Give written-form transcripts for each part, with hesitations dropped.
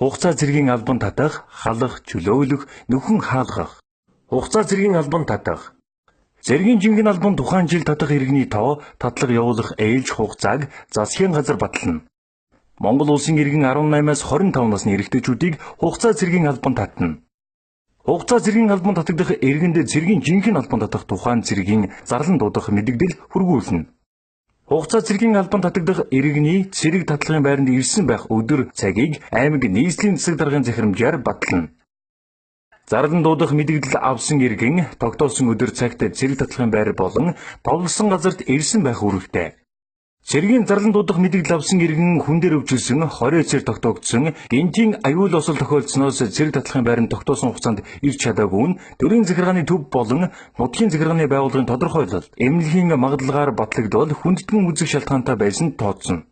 Хугацаа цэргийн албан татах, халах, чөлөөлөх, нөхөн хаалгах. Хугацаа цэргийн албан татах. Цэргийн жинхэнэ албан тухайн жил татах иргэний тоо, татлага явуулах ээлж хугацааг засгийн газар батлана. Монгол улсын иргэн 18-аас 25 насны эрэгтэйчүүдийг хугацаа цэргийн албан татна. Хугацаа цэргийн албан татагдах иргэнд цэргийн жинхэнэ албан татах тухайн цэргийн зарлан дуудах мэдэгдэл хүргүүлнэ. Хугацаа цэргийн албан татагдах иргэний цэрэг татлагын байранд ирсэн байх өдөр цагийг аймаг нийслэлийн засаг даргын захирамжаар батлана. Зарлан дуудах мэдэгдэл авсан иргэн тогтоосон өдөр цагт цэрэг татлагын байр болон товлсон газарт ирсэн байх үүрэгтэй. Цэргийн зарлан дуудах мэдэгдэл авсан иргэн хүн дээр өвчлөсөн, 20 цэр тогтоогдсон, гэнтийн аюул осол тохиолдсоноос цэрэг татлагын байранд тогтоосон хугацаанд ирж чадаагүй нь төрийн захиргааны төв болон нутгийн захиргааны байгууллагын тодорхойлолт, эмнэлгийн магадлалгаар батлагдвал хүндэтгэн үзэх шалтгаантай байсан тооцно.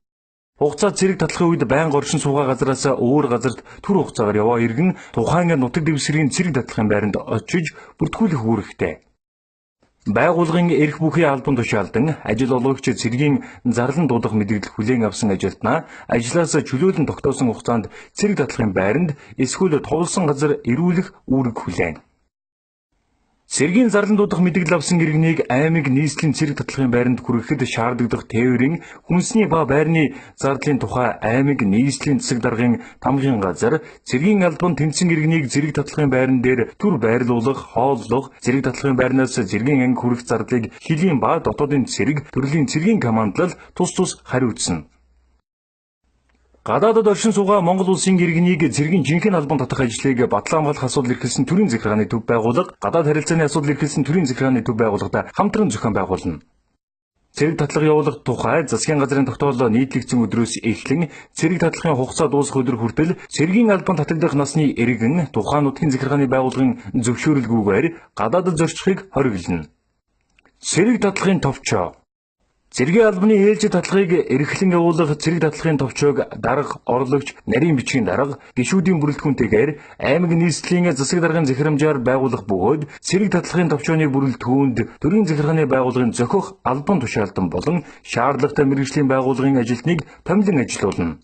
Хугацаа цэрэг татлагын үед байнга оршин суугаа газраас өөр газарт түр хугацаагаар яваа иргэн тухайн нутаг дэвсгэрийн цэрэг татлагын байранд очиж бүртгүүлэх үүрэгтэй. Байгууллагын эрх бүхий албан тушаалдан ажил олгогч цэргийн зарлан дуудах мэдэгдэл хүлээн авсан ажилтнаа ажлаас чөлөөлөн тогтоосон хугацаанд цэрэг татлагын байранд эсвэл товлсон газар ирүүлэх үүрэг хүлээнэ. Цэргийн зарлан дуудах мэдэгдэл авсан иргэнийг аймаг нийслэлийн цэрэг татлагын байранд хүргэхэд шаардлагадах тээврийн хүнсний ба байрны зардлын тухай аймаг нийслэлийн засаг даргын тамгын газар цэргийн албан тэнцсэн иргэнийг цэрэг татлагын байран дээр түр байрлуулах, хооллох, цэрэг татлагын байрнаас цэргийн анги хүрэх зардлыг хилийн ба дотоодын цэрэг, төрлийн цэргийн командлал тус тус хариуцна. Гадаадад оршин суугаа Монгол улсын иргэнийг цэргийн жинхэнэ албан татах ажлыг батлан хамгаалах асуудал эрхэлсэн төрийн захиргааны төв байгууллага, гадаад харилцааны асуудал эрхэлсэн төрийн захиргааны төв байгууллагатай хамтран зохион байгуулна. Цэрэг татлага явуулах тухай засгийн газрын тогтоол нийтлэгдсэн өдрөөс эхлэн цэрэг татлагын хугацаа дуусах өдөр хүртэл цэргийн албан татагдах насны иргэн тухайн нутгийн захиргааны байгууллагын зөвшөөрөлгүйгээр гадаадад зорчихыг хориглоно. Цэрэг татлагын товчоо. Цэргийн албаны ээлжид татлагыг эрхлэн явуулах цэрэг татлагын товчоог дарга, орлогч, нарийн бичгийн дарга, гишүүдийн бүрэлдэхүүнтэйгээр аймаг нийслэлийн засаг даргын захирамжаар байгуулах бөгөөд цэрэг татлагын товчооны бүрэлдэхүүнд төрийн захиргааны байгууллагын зохих албан тушаалдан болон шаардлагатай мэргэжлийн байгууллагын ажилтныг томилон ажилуулна.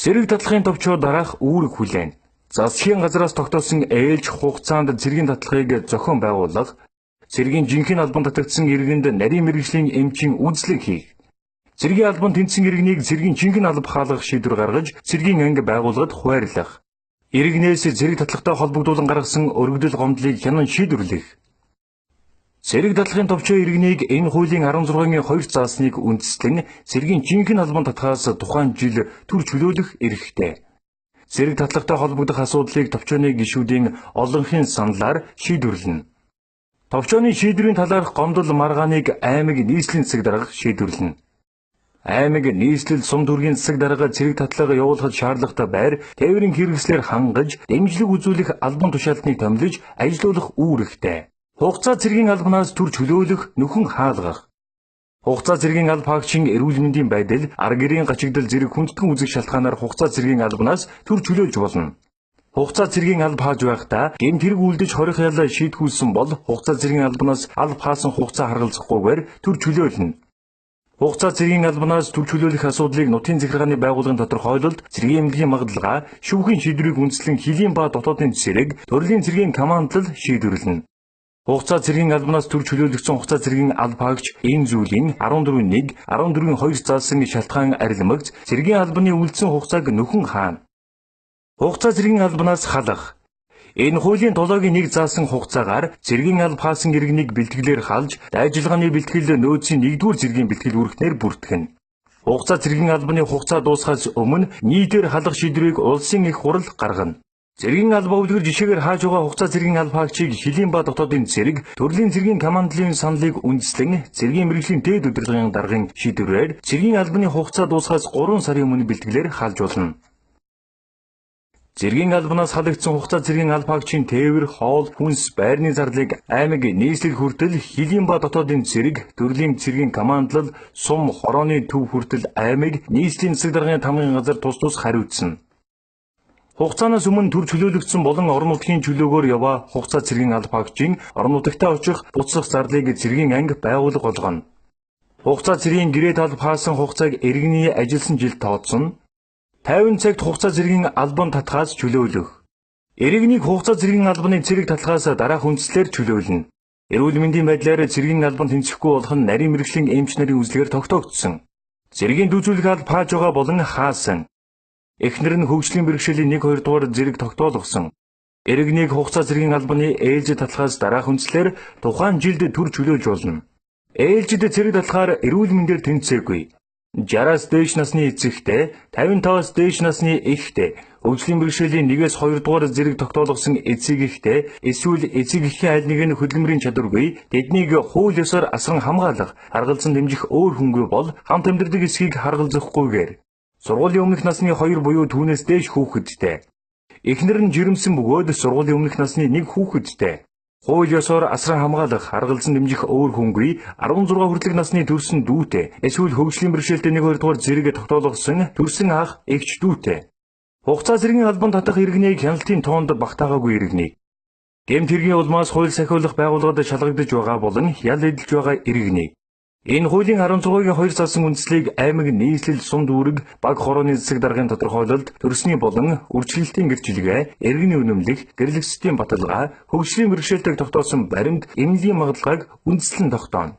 Цэрэг татлагын товчоо дараах үүрэг хүлээнэ. Засгийн газраас тогтоосон ээлж хугацаанд цэргийн татлагыг зохион байгуулах, цэргийн жинхэнэ албан татагдсан иргэнд нарийн мэргэжлийн эмчийн үйлчлэг хийх. Цэргийн албан тэнцсэн иргэнийг цэргийн жинхэнэ алба хаалгах шийдвэр гаргаж, цэргийн анги байгуулахад хуваарлах. Иргэнээс цэрэг татлагтай холбогдуулан гаргасан өргөдөл гомдлыг хянан шийдвэрлэх. Цэрэг татлагын товчоо иргэнийг энэ хуулийн 16-гийн 2 заасныг үндэслэн цэргийн жинхэнэ албан татхаас тухайн жил төр чөлөөлөх эрхтэй. Цэрэг татлагтай холбогдох асуудлыг товчооны гишүүдийн олонхын саналаар шийдвэрлэнэ. Товчооны шийдвэрийн талаарх гомдол маргааныг аймаг нийслэлийн засаг дарга шийдвэрлэнэ. Аймаг нийслэл сум төргийн засаг дарга цэрэг татлага явуулахад шаардлагатай байр тээврийн хэрэгслээр хангаж, дэмжлэг үзүүлэх албан тушаалтныг томилж ажилуулах үүрэгтэй. Хугацаа цэргийн албанаас төр чөлөөлөх, нөхөн хаалгах. Хугацаа цэргийн алба хаагчийн эрүүл мэндийн байдал, ар гэрийн гачигдал зэрэг хүндэтгэн үзэх шалтгаанаар хугацаа цэргийн албанаас төр чөлөөлж болно. Хугацаа цэргийн алба хааж байхдаа гэмт хэрэг үлдэж хорих ялаа шийтгүүлсэн бол хугацаа цэргийн албанаас алба хаасан хугацаа харгалзахгүйгээр төр чөлөөлнө. Хугацаа цэргийн албанаас төр чөлөөлөх асуудлыг нутгийн захиргааны байгууллагын тодорхойлолд цэргийн эмнэлгийн магадлалгаа, шүүхийн шийдвэрийг үндэслэн хилийн ба дотоодын цэрэг, төрлийн цэргийн командлал шийдвэрлэнэ. Хугацаа цэргийн албанаас төр чөлөөлөгдсөн хугацаа цэргийн алба хаагч энэ зүйлийн 14-1, 14-2 заасан шалтгаан арилмагц цэргийн албаны үлдсэн хугацааг нөхөн хаана. Хугацаа цэргийн албанаас халах. Энэ хуулийн 7-гийн 1 заасан хугацаагаар цэргийн алба хаасан иргэнийг бэлтгэлээр халж, дайжлгааны бэлтгэл нөөцийн 1-р цэргийн бэлтгэл үүрэгтнээр бүртгэнэ. Хугацаа цэргийн албаны хугацаа дуусахаас өмнө нийтээр халах шийдвэрийг улсын их хурал гаргана. Цэргийн алба өвлгөр жишээгээр хааж байгаа хугацаа цэргийн алба хаагчийг хилийн ба дотоодын цэрэг, төрлийн цэргийн командлын саналыг үндэслэн цэргийн мэргэжлийн дээд удирдлагын даргын шийдвэрээр цэргийн албаны хугацаа дуусахаас 3 сарын өмнө бэлтгэлээр халж болно. Цэргийн албанаас халагдсан хугацаа цэргийн алба хаагчийн тээвэр, хоол, хүнс, байрны зарлыг аймаг нийслэл хүртэл хилийн ба дотоодын цэрэг, төрлийн цэргийн командлал, сум, хорооны төв хүртэл аймаг нийслэлийн засаг даргын тамгын газар тус тус хариуцна. Хугацаанаас өмнө төр чөлөөлөгдсөн болон орон нутгийн чөлөөгөөр яваа хугацаа цэргийн алба хаагчийн орон нутагтаа очих буцах зарлыг цэргийн анги байгууллага болгоно. Хугацаа цэргийн гэрээ талб хаасан хугацааг иргэний ажилласан жил тооцно. 50 цагт хугацаа зэргийн албан татахаас чөлөөлөх. Иргэнийг хугацаа зэргийн албаны цэрэг татлагаас дараах үндслээр чөлөөлнө. Эрүүл мэндийн байдлаар цэргийн албанд тэнцэхгүй болох нь нарийн мэргэжлийн эмч нарын үзлэгээр тогтоогдсон. Цэргийн дүүжүүлэх алба хааж байгаа болон хаасан. Эхнэр нь хөгжлийн бэрхшээлийн 1 2 дугаар зэрэг тогтоолгосон. Иргэнийг хугацаа зэргийн албаны ээлжид татлагаас дараах үндслээр тухайн жилд төр чөлөөлж болно. Ээлжид цэрэг татлагаар эрүүл мэндээр тэнцээгүй. 60-аас дээш насны эцэгтэй, 55-аас дээш насны эхтэй, хөгжлийн бэрхшээлийн 1-ээс 2 дугаар зэрэг тогтоолгосон эцэг эхтэй, эсвэл эцэг эхийн аль нэг нь хөдөлмөрийн чадваргүй, тэднийг хууль ёсоор асран хамгаалах, харгалзан дэмжих өөр хүнгүй бол хамт амьдардаг эсхийг харгалзахгүйгээр сургуулийн өмнөх насны 2 буюу түүнээс дээш хүүхэдтэй. Эхнэр нь жирэмсэн бөгөөд сургуулийн өмнөх насны 1 хүүхэдтэй. Хууль ёсоор асран хамгаалах, харгалзан дэмжих өөр хүнгүй 16 хүртэлх насны төрсэн дүүтэй, эсвэл хөгжлийн бэрхшээлтэй 1 2 дугаар зэрэг тогтоолгосон төрсэн ах, эгч дүүтэй. Хугацаа зэргийн албан татах иргэнийг хяналтын тоонд багтаагаагүй иргэнийг. Гэмт хэргийн улмаас хууль сахиулах байгууллагад шалгагдаж байгаа болон ял эдэлж байгаа иргэнийг. Энэ хуулийн 16-гийн 2 заасан үндслийг аймаг нийслэл сум дүүрэг баг хорооны засаг даргын тодорхойлолд төрсний болон үрчлэлтийн гэрчлэгээ, иргэний үнэмлэх, гэрлэгсдийн баталгаа, хөгжлийн бэрхшээлтэйг тогтоосон баримт, эмнэлгийн магадлалгааг үндэслэн тогтооно.